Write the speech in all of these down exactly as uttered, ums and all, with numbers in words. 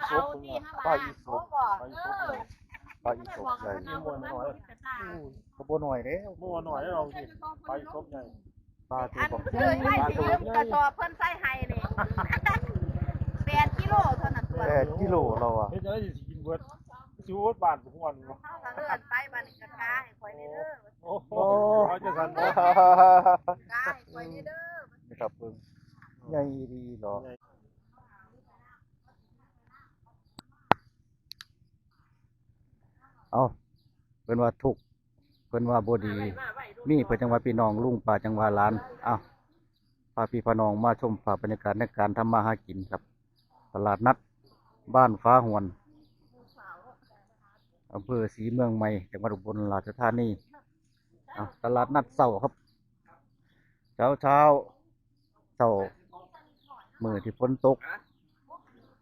เตานี่นะ ปลาอีสบ ปลาอีสบ เออ ปลาอีสบใหญ่ มันเป็นของมันมันเป็นกระต่าย ก็บ่น้อยเด้ บ่น้อยเด้เราสิ ปลาอีสบใหญ่ ปลาตัวบัก อัน ปลาตัว เพิ่นกระสอบเพิ่นใส่ให้นี่ แปดกิโลเท่านั้นตัว แปดกิโลแล้วอะ เฮ็ดจั่งใด๋สิกินเบิด สิโอดบาดหัวนี่ เฮาก็เอิ้นไปบัดนี้ก็กาให้ข่อยแหน่เด้อ โอ้โห เอาจั่งซั่นบ่ กาให้ข่อยแหน่เด้อ นี่ครับเพิ่น ใหญ่ดีเหรอ เอ้า เพิ่นว่าทุกข์ เพิ่นว่าบ่ดี มีเพิ่นจั่งว่าพี่น้อง ลุงป้าจั่งว่าหลาน เอ้า พาพี่พาน้องมาชมภาพบรรยากาศในการทำมาหากินครับ ตลาดนัดบ้านฟ้าหวน อำเภอศรีเมืองใหม่ จังหวัดอุบลราชธานี อ่ะ ตลาดนัดเช้าครับ เช้าเช้า เช้า มื้อที่ฝนตก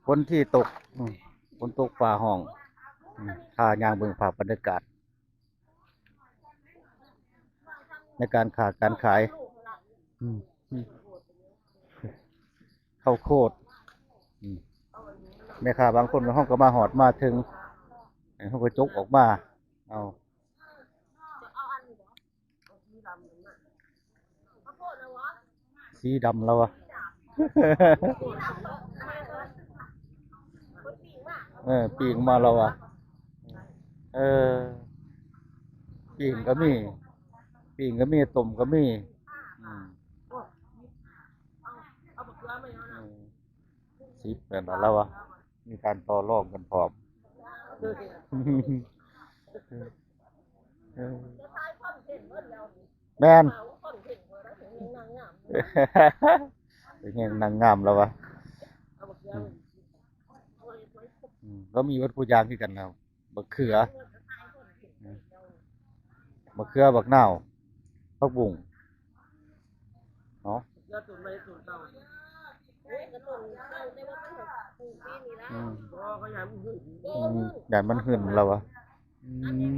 ฝนที่ตก อืม ฝนตกฟ้าฮ้อง อืม พาย่างเบิ่งภาพบรรยากาศ ในการค้าการขาย อืม อืม ข้าวโพด อืม แม่ค้าบางคนก็ เฮาก็มาฮอดมาถึง เฮาก็จกออกมา เอา สีดำแล้ววะ เออ ปิ้งมาแล้ววะ เออ ปิ้งก็มี ปิ้งก็มี ต้มก็มี อืม อืม สิบแปดบาทแล้ววะ มีการต่อรองกันพร้อม เออ แม่น เป็นแห่งนางงามแล้ววะ อืม อืม ก็มีวัตถุยางคือกันครับ บักเขือ อืม บักเขือ บักนาว ผักบุ้ง เนาะ อืม อืม ย่านมันหืนแล้ววะ อืม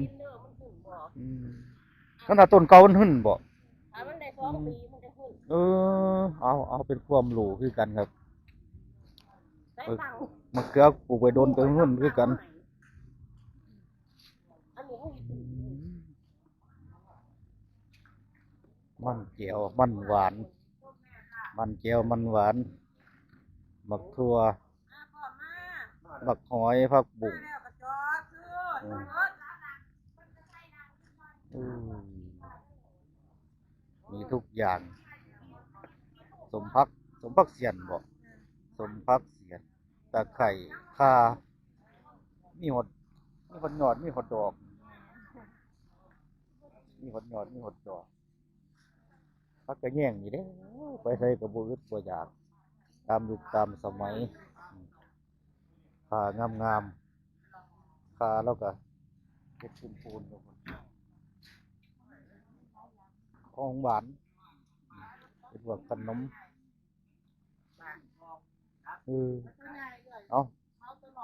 อืม นั่นน่ะ ต้นเก่ามันหืนบ่ ถ้ามันได้สองปีมันจะขึ้น เออ เอา เอาเป็นความรู้คือกันครับ ได้ตังค์ มะเขือปลูกไว้โดนก็หืนคือกัน อันนี้เขา อืม มันแก้ว มันหวาน มันแก้ว มันหวาน บักถั่ว บักหอย ผักบุ้ง อืม อืม มีทุกอย่าง ส้มผัก ส้มผักเสี้ยนบ่ ส้มผักเสี้ยน ตะไคร้ ข่า มีฮอด มีฮอดยอด มีฮอดดอก มีฮอดยอด มีฮอดดอก ผักกะแยงนี่เด้อ ไปไสก็บ่อึดบ่อยาก ตามยุคตามสมัย ข่างามๆ ข่าแล้วก็เฮ็ดปูนๆ อยู่ ของหวาน เป็นพวกขนม เออ เอา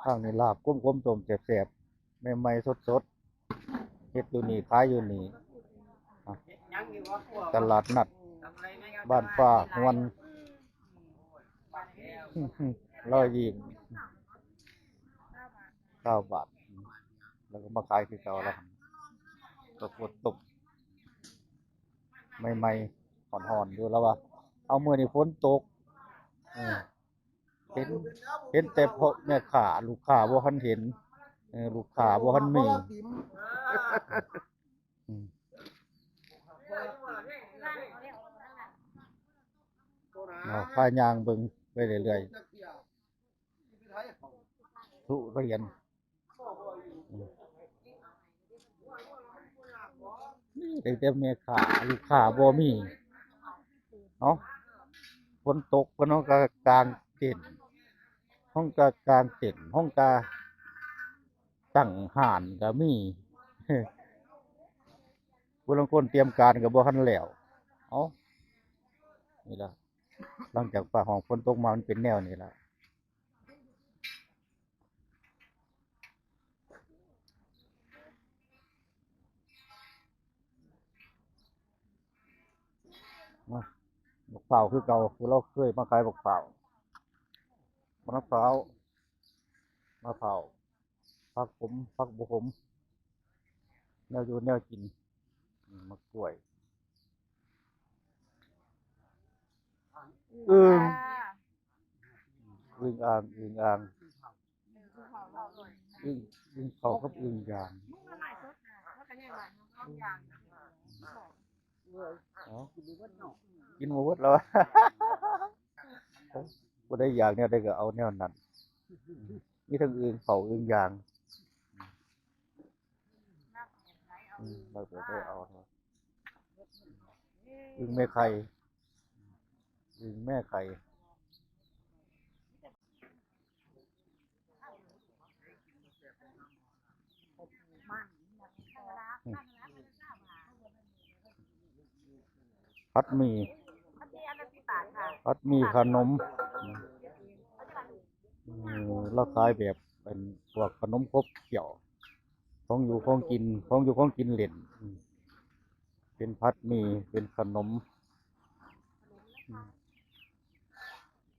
ทางนี้ลาบ ก้มๆ ต้มแซ่บๆ ใหม่ๆ สดๆ เฮ็ดอยู่นี่ ขายอยู่นี่ อ่ะ ตลาดนัด บ้านฟ้าหวน รอยยิ้ม เก้าบาท แล้วก็มาขายคือเก่าแล้ว ก็กดตบ ใหม่ๆ ฮ้อนๆ อยู่แล้ววะ เอามื้อนี้ฝนตก เออ เห็น เห็นแต่พ่อแม่ค้า ลูกค้าบ่ทันเห็น เออ ลูกค้าบ่ทันมี อืม เอา พาย่างเบิ่งไปเรื่อยๆ ทุเรียน อืม นี่ได้แต่แม่ค้า ลูกค้าบ่มี เนาะ ฝนตก เพิ่นเฮาก็กางเต็นท์ เฮาก็กางเต็นท์ เฮาก็ตั้งฮ้านก็มี ผู้ลางคนเตรียมการก็บ่ทันแล้ว เอ้า นี่ล่ะ หลังจากฟ้าฮ้องฝนตกมา มันเป็นแนวนี้ล่ะ มา บักพร้าวคือเก่า คือเราเคยมาขายบักพร้าว บักพร้าว มะพร้าว ผักขม ผักบ่ขม แนวอยู่แนวกิน อืม มะกล้วย อึ่ง อึ่งอ่าง อึ่งอ่าง อึ่ง อึ่งเผากับอึ่งย่าง เอ้า กินบ่หมดแล้ว ผู้ใดอยากแนวใดก็เอาแนวนั้น มีทั้งอึ่งเผาอึ่งย่าง อืม เราก็ได้เอาเนาะ อึ่งแม่ไข่ อึ่งแม่ไข่ ผัดหมี่ ผัดหมี่ขนม อืม เราขายแบบเป็นพวกขนมขบเคี้ยว ของอยู่ของกิน ของอยู่ของกินเล่น อืม เป็นผัดหมี่ เป็นขนม อืม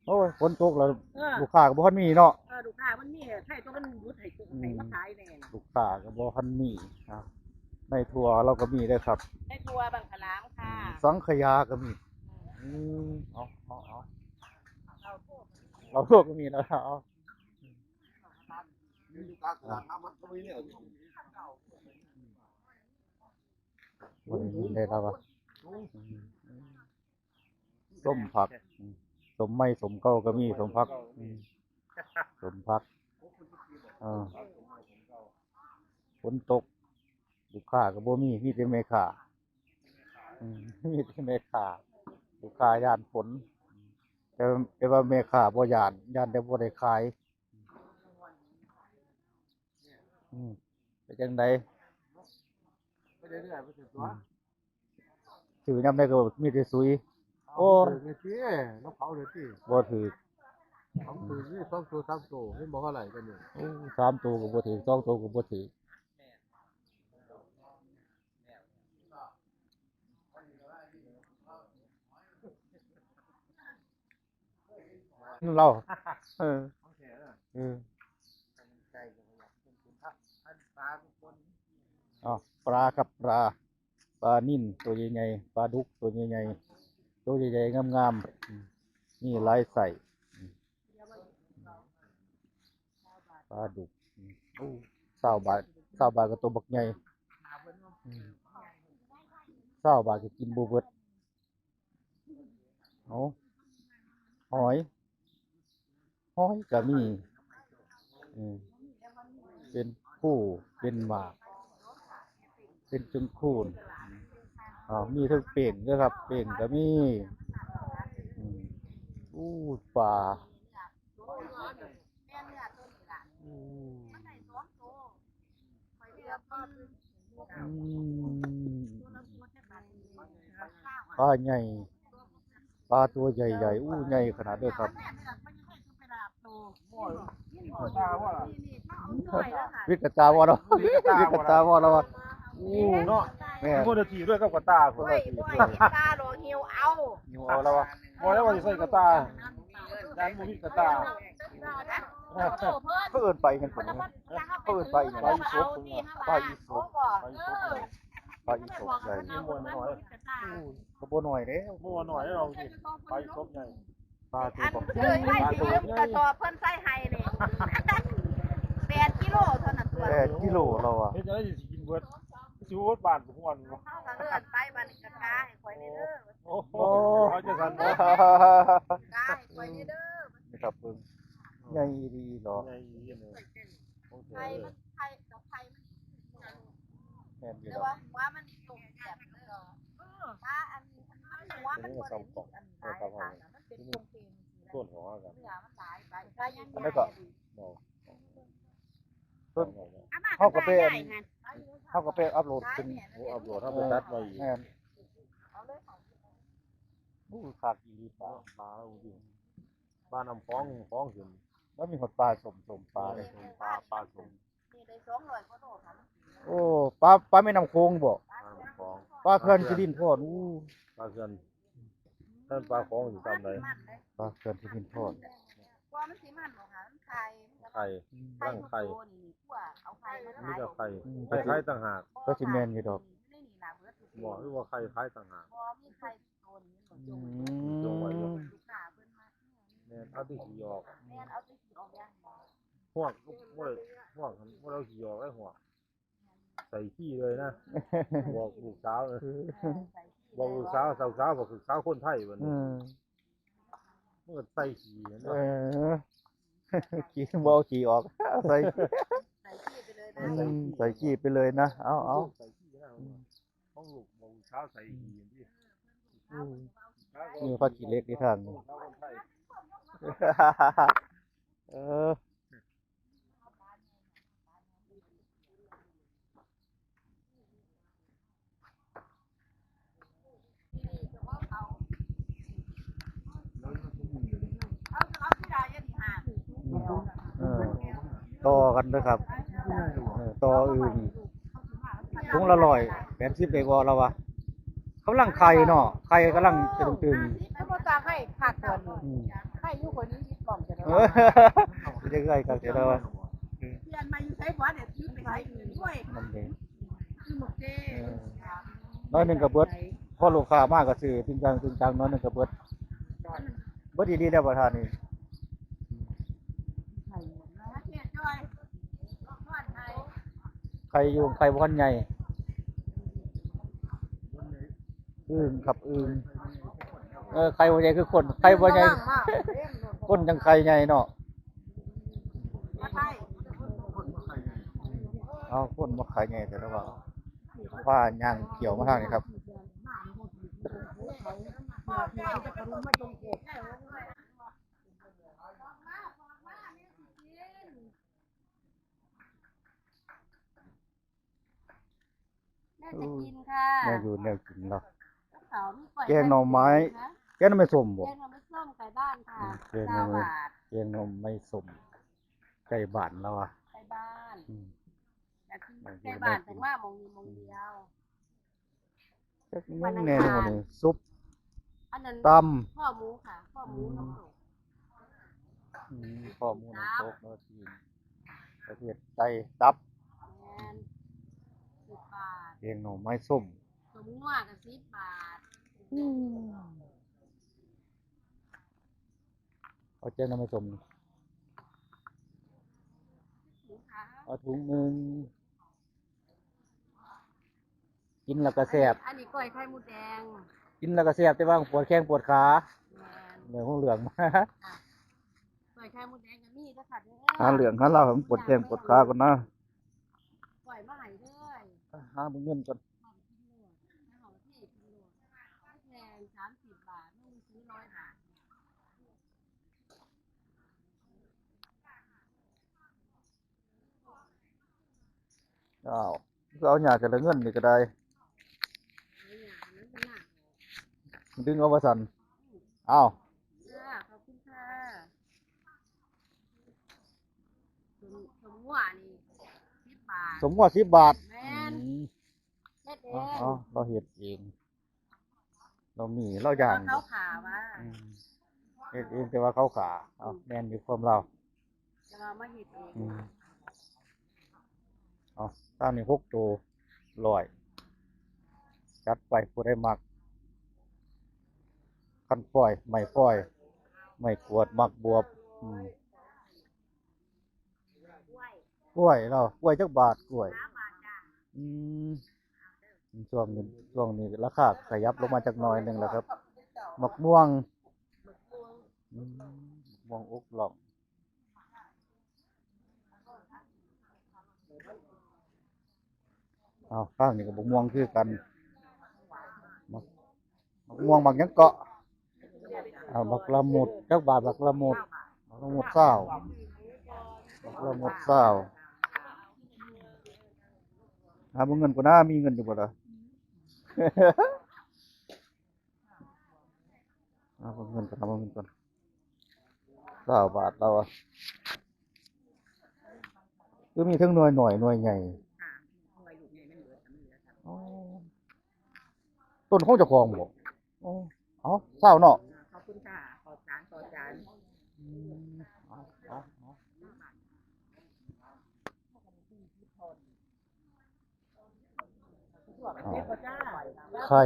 โอ้ย ฝนตกแล้ว เออ ลูกค้าก็บ่ทันมีเนาะ เออ ลูกค้ามันมี ใช่ ตัวมันหยุดให้ตัว อืม ให้มาขายแน่น่ะ ลูกค้าก็บ่ทันมีนะ ในทั่วเราก็มีเด้อครับ ในทั่วบังขลามค่ะ อืม สังขยาก็มี อืม เอา เอา เอา เราทั่วก็มีแล้ว เอา วันนี้ได้แล้ววะ อืม ส้มผัก อืม ส้มใหม่ส้มเก่าก็มี ส้มผัก อืม ส้มผัก อ่า ฝนตก ลูกค้าก็บ่มี มีแต่แม่ค้า อืม มีแต่แม่ค้า ลูกค้าย้านฝน แต่ แต่ว่าแม่ค้าบ่ย้าน ย้านแต่บ่ได้ขาย อืม เป็นจั่งใด ไปเรื่อยๆ ไปเถอะตัว อืม ซื้อยามใดก็มีแต่ซุย โอ้ ถืกนี่ติ แล้วเผาเลยติ บ่ถืก ของถืกนี่สองตัวสามตัว เห็นบอกว่าอะไรกันเนี่ย โอ้ สามตัวก็บ่ถืก สองตัวก็บ่ถืก เรา เออ เออ อ๋อ ปลาครับ ปลา ปลานิลตัวใหญ่ๆ ปลาดุกตัวใหญ่ๆ ตัวใหญ่ๆ งามๆ อืม มีหลายไซส์ อืม ปลาดุก อืม โอ้ ซาวบาท ซาวบาทก็ตัวบักใหญ่ อืม ซาวบาทก็กินบ่เบิด เอา หอย หอยก็มี อืม เป็นคู่ เป็นหมาก เป็นจุงคูน อ่า มีทั้งเป้งด้วยครับ เป้งก็มี อืม อู้ ปลา อู้ อืม ปลาใหญ่ ปลาตัวใหญ่ๆ อู้ ใหญ่ขนาดเด้อครับ วิกตาบ่เนาะ วิกตาบ่เนาะ อู้ เนาะ แม่น คนละทีด้วยกับกระตา คนละที ตาหลอกหิวเอา หิวเอาแล้ววะ บ่แล้วว่าสิใส่กระตา ด้านบ่มีกระตา เขาเอิ้นไปกันผม เขาเอิ้นไปอีหยัง ปลาอีสบ ปลาอีสบ ปลาอีสบ ปลาอีสบใหญ่ ม่วนหน่อย อู้ ก็บ่น้อยเด้ ม่วนหน่อยเราสิ ปลาอีสบใหญ่ ปลาตัวบัก เออ ใส่ ปลาตัว กระสอบเพิ่นใส่ให้นี่ แปดกิโลเท่านั้นตัว แปดกิโลเราอะ เฮ็ดจั่งใดสิกินเบิด สิเบิดบ้านทุกวันวะ เขาก็เอิ้นไปบ้านกระตาให้ข่อยแน่เด้อ โอ้โห เขาจะสั่นบ่ กระตาให้ข่อยแน่เด้อ นี่ครับเบิ่ง ใหญ่อีหลีเหรอ ใหญ่อีหลีเลย ไข่มัน ไข่ ดอกไข่มัน แม่นอยู่ แต่ ดอก ว่าหัวมันต้มแซ่บเลยเหรอ เออ ปลาอันนี้ หัวมันบ่ได้มีอันหลายค่ะ มันเป็นโครงเพลง ต้นหัวกัน เนื้อมันหลายไป ปลายัง อันนั้นก็ ใหญ่ ต้น เอามา เขาก็ไป กันได้ไง เขาก็ไปอัพโหลดขึ้น โอ้ อัพโหลด เขาไปตัดไว้อีก แม่น เอาเลยค่ะ อู้ คักอีหลีปลา ปลาอู้ดิ ปลาน้ำคลอง คลองขึ้น แล้วมีหอดปลาส้ม ส้มปลาเลย ส้มปลา ปลาส้ม นี่ได้สองร้อยกว่าโลค่ะ โอ้ ปลา ปลาแม่น้ำโขงบ่ ปลาน้ำคลอง ปลาเขื่อนสิรินธร อู้ ปลาเขื่อน นั่นปลาของอยู่ตามไหน ปลาเขื่อนสิรินธร กว่ามันสิมันบ่คะ มันไข่ มันก็ ไข่ อืม ตั้งไข่ ไข่ทุกตัวนี่ นี่พวกเอาไข่มาขาย มีแต่ไข่ อืม ไข่ขายต่างหาก ก็สิแม่นอยู่ดอก อยู่ในนี่ล่ะเบิดทุกตัว บอกหรือว่าไข่ขายต่างหาก บ่มีไข่ทุกตัวนี่ อืม จงไว้อยู่ ลูกค้าเพิ่นมา แม่น เอาแต่ขี้ออก แม่น เอาแต่ขี้ออกอย่างเดียว พวก พวก พวก พวกเอาขี้ออกไว้หัว ใส่ขี้เลยนะ บอกลูกสาวเลย เออ ใส่ขี้ บอกลูกสาว เลย สาวๆ บอกลูกสาวคนไทยบัดนี้ อืม มันก็ใส่ขี้เห็นปะ เออ ขี้ บ่เอาขี้ออก ใส่ ใส่ขี้ไปเลยนะ อืม ใส่ขี้ไปเลยนะ เอา เอา ใส่ขี้นะ อืม ของลูกบอกลูกสาวใส่ขี้อย่างนี้ อืม นี่ผักขี้เหล็กที่ทาง ลูกสาวคนไทย เออ เออ ต่อกันเด้อครับ เออ ต่ออึ่ง ถุงละร้อยแปดสิบได้บ่ เราวะ กำลังไข่เนาะ ไข่กำลังตึงๆ แล้วบ่ต้องให้คักก่อน อืม ให้อยู่คนนี้ยึดกล่องจะได้ เออ จะไข่คักจะได้วะ เปลี่ยนมาอยู่ไสบ่เนี่ย ซื้อไปไสอื่นด้วย นั่นเอง คือหมกเจ้ เออ น้อยหนึ่งก็เบิด พอลูกค้ามาก็ซื้อตึงตังตึงตัง น้อยหนึ่งก็เบิด เบิดอีหลีแล้วประธานนี่ ไข่อยู่ ไข่บ่ทันใหญ่ อึ่งครับ อึ่ง เออ ไข่บ่ใหญ่คือคน ไข่บ่ใหญ่ คนจังไข่ใหญ่เนาะ เอาคนมาขายใหญ่แต่ละว่า ผ้ายางเขียวมาทางนี้ครับ น่าจะกินค่ะ แนวอยู่แนวกินเนาะ กับข้าวมีก้อย แกงหน่อไม้ ผัดเผ็ดนะคะ แกงหน่อไม้ส้มบ่ แกงหน่อไม้ส้มไก่บ้านค่ะ อืม แกงหน่อไม้ ซาวบาท แกงหน่อไม้ส้มไก่บ้านแล้วอ่ะ ไก่บ้าน อืม แต่ที่ไก่บ้านแต่ว่าหม่องนี้หม่องเดียว จักแม่นแน่นอนนี่ ซุป อันนั้น ตำ ข้อหมูค่ะ ข้อหมู อืม น้ำตก อืม ข้อหมูน้ำตกเนาะ จีน ประเภทไก่ตับ แม่น สิบบาท แกงหน่อไม้ส้ม สมงัวก็สิบบาท อืม เอาแกงหน่อไม้ส้ม ถุงค่ะ เอาถุงหนึ่ง กินแล้วก็แซ่บ อันนี้ อันนี้ก้อยไข่มดแดง กินแล้วก็แซ่บ แต่ว่าปวดแข้งปวดขา แม่น เรื่องของเรื่อง อ่ะ ก้อยไข่มดแดงก็มีเด้อค่ะเด้อ หาเรื่องหาเล่าให้มันปวดแข้งปวดขาก่อนนะ ก้อยมาให้เด้อ หาเบิ่งเงินก่อน แพง สามสิบบาท มันซื้อร้อยบาท อ้าว ก็เอาหยาแต่ละเงินนี่ก็ได้ ดึงเอาว่าซั่น อ้าว ค่ะ ขอบคุณค่ะ สม สมงัวนี่ สิบบาท สมงัวสิบบาท แม่น อืม เฮ็ดเอง เอา เอา เราเฮ็ดเอง เรามี เราย่าง เขาขาว่า อืม เฮ็ดเองแต่ว่าเขาขา เอา แม่นอยู่ความเรา แต่ว่ามาเฮ็ดเอง อืม เอา ตามนี้หกตัว ร้อย จัดไป ผู้ใดมัก คันฝอย ไม้ฝอย ไม้กวาด หมากบวบ อืม กล้วย กล้วยเรา กล้วยจักบาท กล้วย อืม ช่วงนี้ ช่วงนี้ราคาขยับลงมาจักหน่อยหนึ่งแล้วครับ หมากม่วง อืม หมากม่วงอกล่อง เอา ข้างนี้ก็หมากม่วงคือกัน หมาก หมากม่วง หมากหยังเกาะ เอา หมากละมุด จักบาท หมากละมุด หมากละมุดซาว หมากละมุดซาว หาเบิ่งเงินก่อนนะ มีเงินอยู่บ่ล่ะ หาเบิ่งเงินก่อน หาเบิ่งเงินก่อน ซาวบาทเราอะ คือมีทั้งหน่วยน้อย หน่วยใหญ่ ค่ะ หน่วยลูกใหญ่มันเบิด มันเหลือซ้ำ อ๋อ ต้นของเจ้าของบ่ อ๋อ เอา ซาวเนาะ ขอบคุณค่ะ ขอจาน ขอจาน อืม เอา เอา เอา อ๋อ ไข่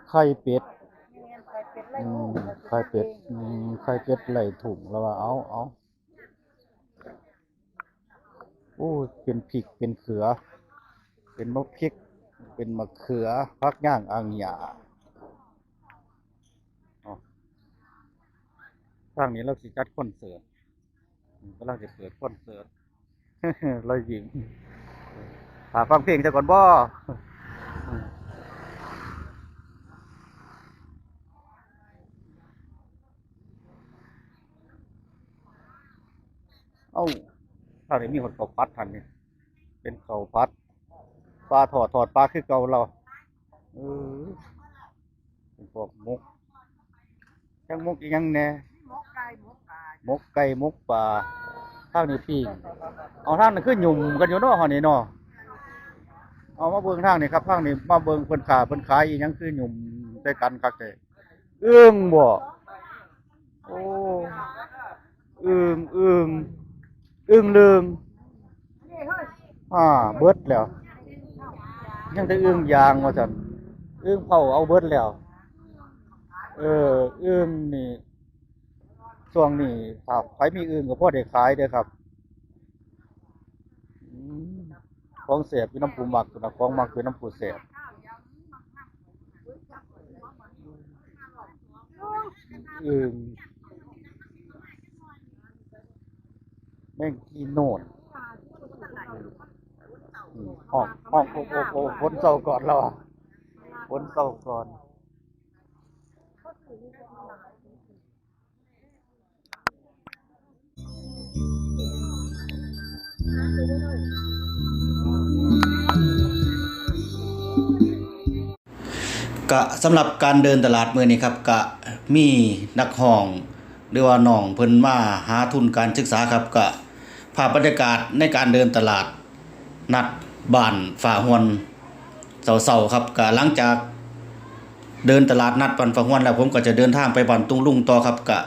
ไข่เป็ด อืม ไข่เป็ด อืม ไข่เป็ดไล่ทุ่ง แล้วว่า เอา เอา โอ้ย เป็นพริก เป็นเขือ เป็นมะพริก เป็นมะเขือ ผักย่างอ่างหญ้า อ๋อ ทางนี้เราสิจัดคอนเสิร์ต กำลังจะเปิดคอนเสิร์ต เรายิง หาฟังเพลงซะก่อนบ่ เอ้า ทางนี้มีคนข้าวผัดทันนี่ เป็นข้าวผัด ปลาทอด ทอดปลาคือเก่าเรา เออ เป็นพวกหมก จังหมกอีหยังแหน่ หมกไก่ หมกปลา หมกไก่ หมกปลา ทางนี้ปิ้ง เอาทางนี้คือหยุ่มกันอยู่เนาะ หอนี่เนาะ เอามาเบิ่งทางนี้ครับ ทางนี้มาเบิ่งเพิ่นค้า เพิ่นขายอีหยังคือหยุ่มใส่กันคักแท้ อึ่งบ่ โอ้ อึ่ง อึ่ง อึ่งเลือง อ่า เบิดแล้ว ยังแต่อึ่งยางว่าซั่น อึ่งเผาเอาเบิดแล้ว เออ อึ่งนี่ ช่วงนี้ถ้าใครมีอึ่งก็พอได้ขายเด้อครับ อืม ของแซ่บอยู่น้ำผู้มักพุ้นนะ ของมักอยู่น้ำผู้แซ่บ อึ่ง แมงอีโน่น อืม ห้อง ห้อง โอ้ โอ้ โอ้ ฝนเซาก่อนแล้วอะ ฝนเซาก่อน กะสำหรับการเดินตลาดมื้อนี้ครับ กะมีนักฮ้อง หรือว่าน้องเพิ่นมาหาทุนการศึกษาครับ กะภาพบรรยากาศในการเดินตลาดนัดบ้านฟ้าฮวนเซาๆครับ กะหลังจากเดินตลาดนัดบ้านฟ้าฮวนแล้ว ผมก็จะเดินทางไปบ้านตุงลุงต่อครับ กะ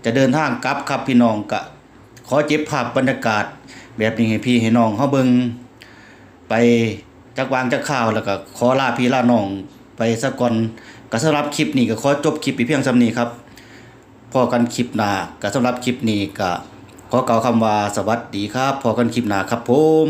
จะเดินทางกลับครับพี่น้อง กะขอเก็บภาพบรรยากาศแบบนี้ให้พี่ให้น้องเฮาเบิ่งไปจักวางจักคราว แล้วก็ขอลาพี่ลาน้องไปซะก่อน ก็สำหรับคลิปนี้ก็ขอจบคลิปไปเพียงส่ำนี้ครับ พ้อกันคลิปหน้า ก็สำหรับคลิปนี้ก็ขอกล่าวคำว่าสวัสดีครับ พ้อกันคลิปหน้าครับผม